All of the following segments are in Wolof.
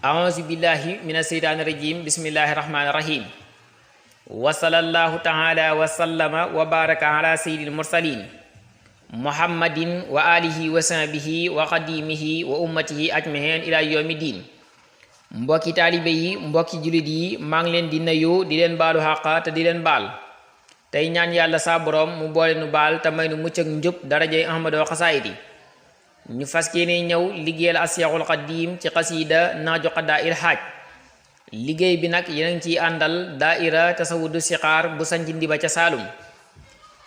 أعوذ بالله من الشيطان الرجيم بسم الله الرحمن الرحيم وصلى الله تعالى وسلم وبارك على سيد المرسلين محمد وآله وصحبه وخديمه وأمته أجمعين إلى يوم الدين mbokki taalibe yi mbokki jullit yi maa ngi leen di nuyu di leen baalu xàq te di leen baal tey ñaan yàlla saa borom mu boole nu baal te may nu mucc ak njub darajay Ahmadou xasaayid yi ñu fas yéene ñëw liggéeyal Asyaxul Xadiim ci xasiida Naaju Qadaa'il Haaj liggéey bi nag yéen a ngi ciy àndal daaira Tasawudu Sixaar bu sanc Ndiba ca Saalum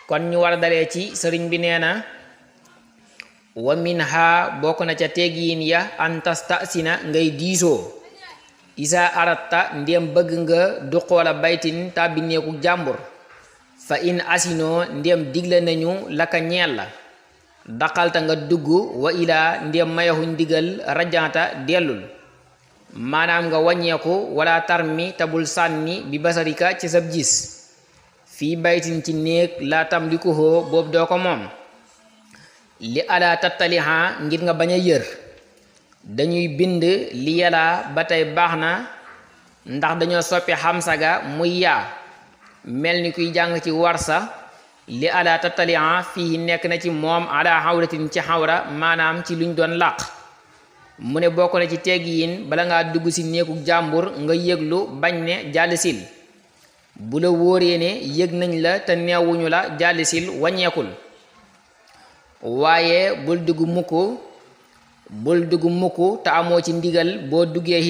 kon ñu war a dalee ci sëriñ bi nee na wa minha bokk na ca teggiin ya an tastasina ngay diisoo isa aratta ndéem bëgg nga du xoola baytin tàbbi neeku jàmbur fa in asinoo ndéem digle nañu laka ñeel la daqalta nga dugg wa ilaa ndéem mayaxu ndigal rajanta dellul maanaam nga wàññeeku wala tarmi tabul sànni bi basarika ci sab gis fii baytin ci néeg laa tamlikuhoo boobu doo ko moom li ala tattaliha ngir nga bañ a yër dañuy bind li yàlla ba tey baax na ndax dañoo soppi xamsaga muy yaa mel ni kuy jàng ci warsa li ala tattaliha fii nekk na ci moom ala xawratin ci xawra maanaam ci luñ doon làq mu ne bokk na ci teggiin bala ngaa dugg ci néegu jàmbur nga yëglu bañ ne jàllisil bu la wóoree ne yëg nañ la te neewuñu la jàllisil wàññeekul waaye bul dugg mukk te amoo ci ndigal boo duggee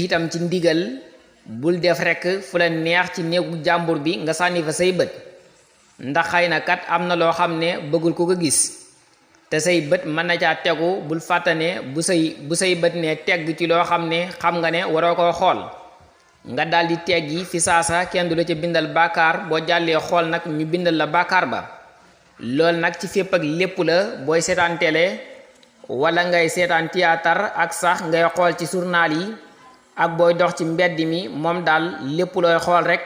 itam ci ndigal bul def rekk fu la neex ci néegu jàmbur bi nga sànni fa say bët ndax xëy na kat am na loo xam ne bëggul ko ko gis te say bët mën na caa tegu bul fàttane bu say bët ne tegg ci loo xam ne xam nga ne waroo koo xool nga daldi teggi fi saasa kenn du la ca bindal bàkkaar boo jàllee xool nag ñu bindal la bàkkaar ba loolu nag ci fépp ak lépp la booy seetaan télé wala ngay seetaan théâtre ak sax ngay xool ci journal yi ak booy dox ci mbedd mi moom daal lépp looy xool rek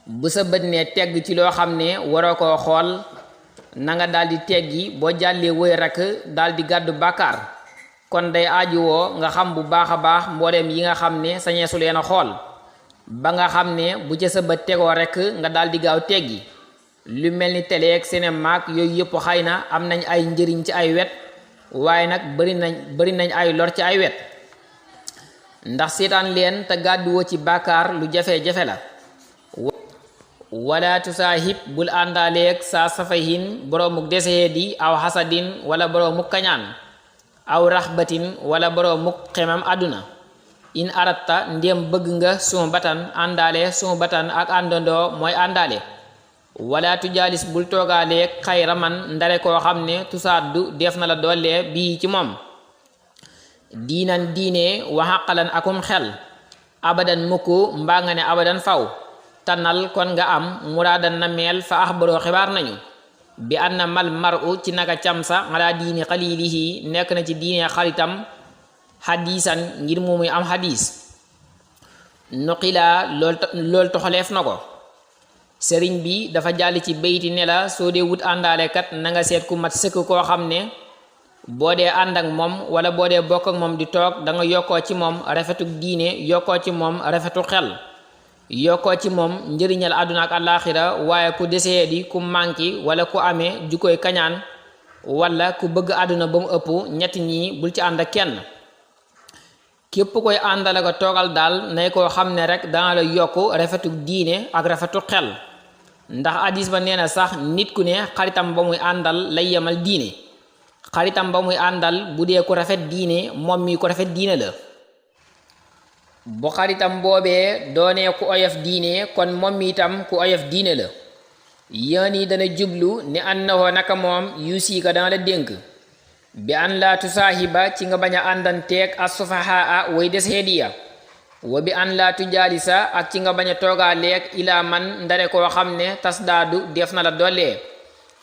bu sa bët ne tegg ci loo xam ne waroo koo xool na nga daldi teggi boo jàllee wëy rek daldi gàddu bàkkaar kon day ajuwoo nga xam bu baax a baax mbooleem yi nga xam ne sañeesu leen a xool ba nga xam ne bu ca sa bët tegoo rek nga daldi gaaw teggi lu mel ni télé ak cinéma ak yooyu yëpp xëy na am nañ ay njëriñ ci ay wet waaye nag bari nañ ay lor ci ay wet ndax seetaan leen te gàdduwoo ci bàkkaar lu jafe-jafe la wala tusaahib bul àndaaleeg saa safahin boroomuk desee di aw xasadin wala boroomuk kañaan aw raxbatin wala boroomuk xemam àdduna in aratta ndéem bëgg nga suma batan àndaale suma batan ak àndandoo mooy àndaale wala tujaalis bul toogaaleeg xayra man ndare koo xam ne tusaaddu def na la doole bii ci moom diinan diine waxaqalan akum xel abadan mukk mbaa nga ne abadan faw tànnal kon nga am muraadan na meel fa axbaroo xibaar nañu bi anna mal maru ci naka camsa ala diini xalilihi nekk na ci diine xaritam xadiisan ngir mu muy am xadiis nuqilaa lool toxaleef na ko sëriñ bi dafa jàll ci bayti ne la soo dee wut àndaale kat na nga seet ku mat sëkk koo xam ne boo dee ànd ak moom wala boo dee bokk ak moom di toog da nga yokkoo ci moom rafetuk diine yokkoo ci moom rafetu xel yokkoo ci moom njëriñal àdduna ak àllaaxira waaye ku desee di ku manki wala ku amee jukkoy kañaan wala ku bëgg àdduna ba mu ëpp ñetti ñi bul ci ànd ak kenn képp koy àndale ko toogal daal nay koo xam ne rek dana la yokk rafetu diine ak rafetu xel ndax hadis ba nee na sax nit ku ne xaritam ba muy àndal lay yemal diine xaritam ba muy àndal bu dee ku rafet diine moom mi ku rafet diine la bu xaritam boobee doonee ku oyof diine kon moom mi itam ku oyof diine la yéen yi dana jublu ne annahoo naka moom yusiika dana la dénk bi an laa tusaahiba ci nga bañ a àndanteeg as-sufahaa way des hediya wa bi an laa tujaalisa ak ci nga bañ a toogaaleeg ilaa man ndare koo xam ne tasdaadu def na la dollee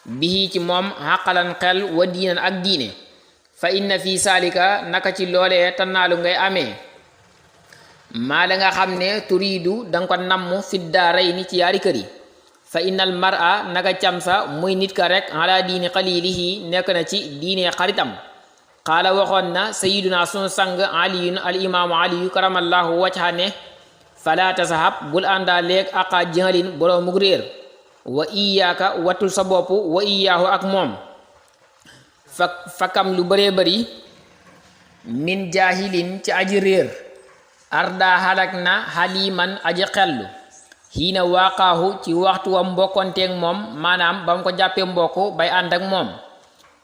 bihi ci moom xaqalan xel wa diinan ak diine fa inna fi saalika naka ci loolee tannaalu ngay amee maa la nga xam ne turiidu danga ko namm fi daarayni ci yaari kër yi fa innal mar'a naka camsa muy nit ka rek ala diini xalilihi nekk na ci diine xaritam qaala waxoon na sayiduna sunu sang aliyun al imaamu aliyu karamallahu wajha ne fala tasahab bul àndaa léeg aqa jahlin boroomug réer wa iyaaka wattul sa bopp wa iyaahu ak moom fakam lu bëree bëri min jaahilin ci aji réer arda halak na haliman aji xellu xiina waaqaahu ci waxtu wa mbokkonteeg moom maanaam ba mu ko jàppee mbokk bay ànd ak moom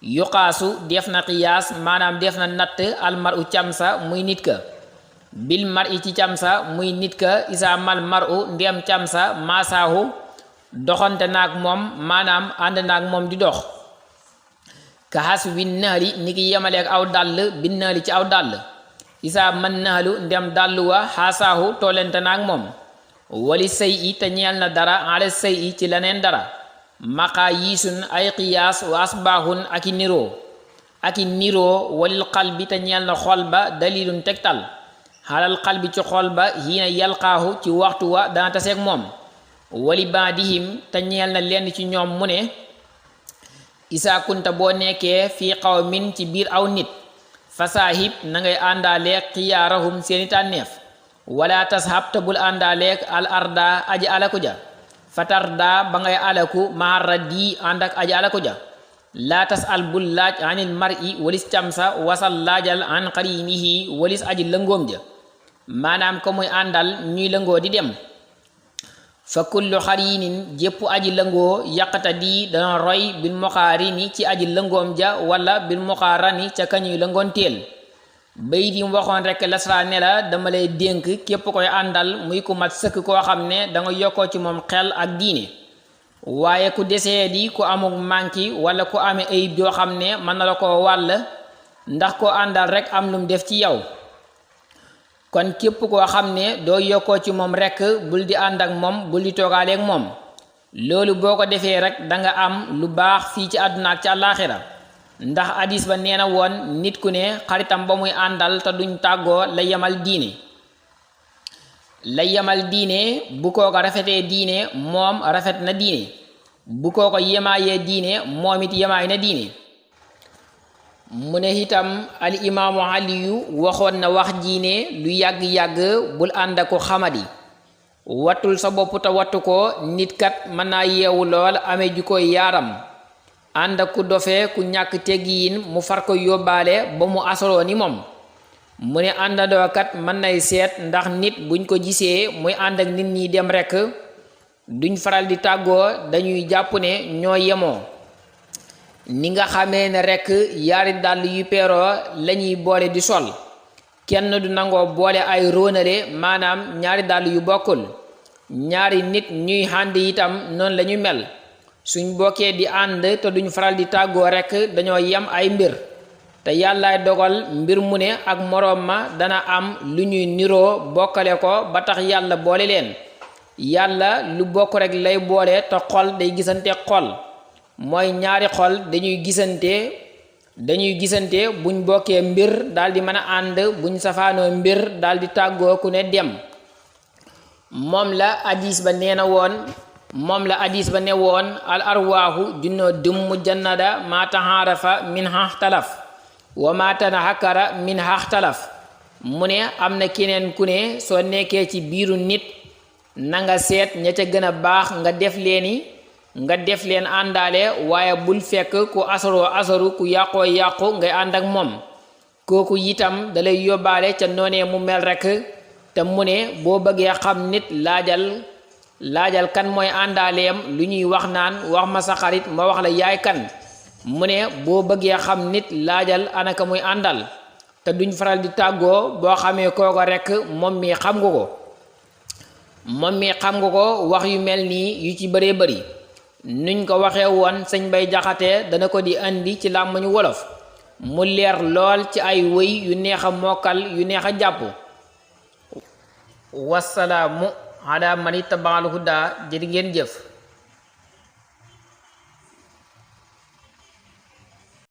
yuqaasu def na qiyaas maanaam def na natt almaru camsa muy nit ka bil mar i ci camsa muy nit ka isa mal maru ndem camsa maasaahu doxante naag moom maanaam ànd naag moom di dox ka xas wi naali ni ki yemaleeg aw dàll bi naali ci aw dàll isa man naalu ndem dàll wa xaasaahu toolente naag moom wali sëy i te ñeel na dara ala sëy i ci leneen dara maqaa yiisun ay qiyaas wa asbaahun aki niroo walil qalbi te ñeel na xol ba dalilun tegtal xalal qalbi ci xol ba hiina yalqaahu ci waxtu wa dana taseeg moom wali baadihim te ñeel na lenn ci ñoom mu ne isaa kunta boo nekkee fii qawmin ci biir aw nit fasaahib na ngay àndaaleeg xiyaarahum seeni tànneef wala tashab te bul àndaaleeg al arda aji alaku ja fatarda ba ngay alaku maharra di ànd ak aji alaku ja laa tasal bul laaj anil mar'i walis camsa wasal laajal an qarinihi walis aji lëngoom ja maanaam ko muy àndal ñuy lëngoo di dem fa kullu xarinin jépp aji lëngoo yaqata di dana roy bil muqaarini ci aji lëngoom ja wala bil muqaarani ca kañuy lëngoon teel bay di waxoon rek lasra ne la dama lay dénk képp koy àndal muy ku mat sëkk koo xam ne da nga yokkoo ci moom xel ak diine waaye ku desee di ku amuk manki wala ku amee ayib joo xam ne mën na la koo wàll ndax ko àndal rek am lum def ci yow kon képp koo xam ne doo yokkoo ci moom rek bul di ànd ak moom bul di toogaaleeg moom loolu boo ko defee rek danga am lu baax fii ci àdduna ak ci àllaaxira ndax hadis ba nee na woon nit ku ne xaritam ba muy àndal te duñ tàggoo la yemal diine bu koo ko rafetee diine moom rafet na diine bu koo ko yemaayee diine moom it yemaay na diine mu ne itam al imaamu aliyu waxoon na wax jiine lu yàgg-yàgg bul ànd ak ko xamadi wattul sa bopp te wattu ko nit kat mën naa yeewu lool amee ju koy yaaram ànd ak ku dofee ku ñàkk teggiin mu far ko yóbbaale ba mu asoloo ni moom mu ne àndandoo kat mën nay seet ndax nit buñ ko gisee muy ànd ak nit ñi dem rekk duñ faral di tàggoo dañuy jàpp ne ñoo yemoo ni nga xamee ne rekk yaari dàll yu peeroo lañuy boole di sol kenn du nangoo boole ay róonale maanaam ñaari dàll yu bokkul ñaari nit ñuy ànd itam noonu lañu mel suñ bokkee di ànd te duñ faral di tàggoo rekk dañoo yem ay mbir te yàllaay dogal mbir mu ne ak moroom ma dana am lu ñuy niroo bokkale ko ba tax yàlla boole leen yàlla lu bokk rekk lay boole te xol day gisante xol mooy ñaari xol dañuy gisante buñ bokkee mbir daldi mën a ànd buñ safaanoo mbir daldi tàggoo ku ne dem moom la hadis ba ne woon al arwaahu junnoo dum jannada ma tahaarafa min haxtalaf wa ma tanahakara min haxtalaf mu ne am na keneen ku ne soo nekkee ci biiru nit na nga seet ña ca gën a baax nga def leen àndaale waaye bul fekk ku asaru ku yàqoo yàqu ngay ànd ak moom kooku itam dalay yóbbaale ca noonee mu mel rekk te mu ne boo bëggee xam nit laajal kan mooy àndaaleem lu ñuy wax naan wax ma sa xarit ma wax la yaay kan mu ne boo bëggee xam nit laajal anaka muy àndal te duñ faral di tàggoo boo xamee kooko rekk moom mi xam nga ko wax yu mel nii yu ci bëree bëri nuñ ko waxee woon sëñ Bay Jaxate dana ko di andi ci làmmiñu wolof mu leer lool ci ay wëy yu neex a mokkal yu neex a jàpp wasalaamu ala man ittabaal huda jërë ngeen jëf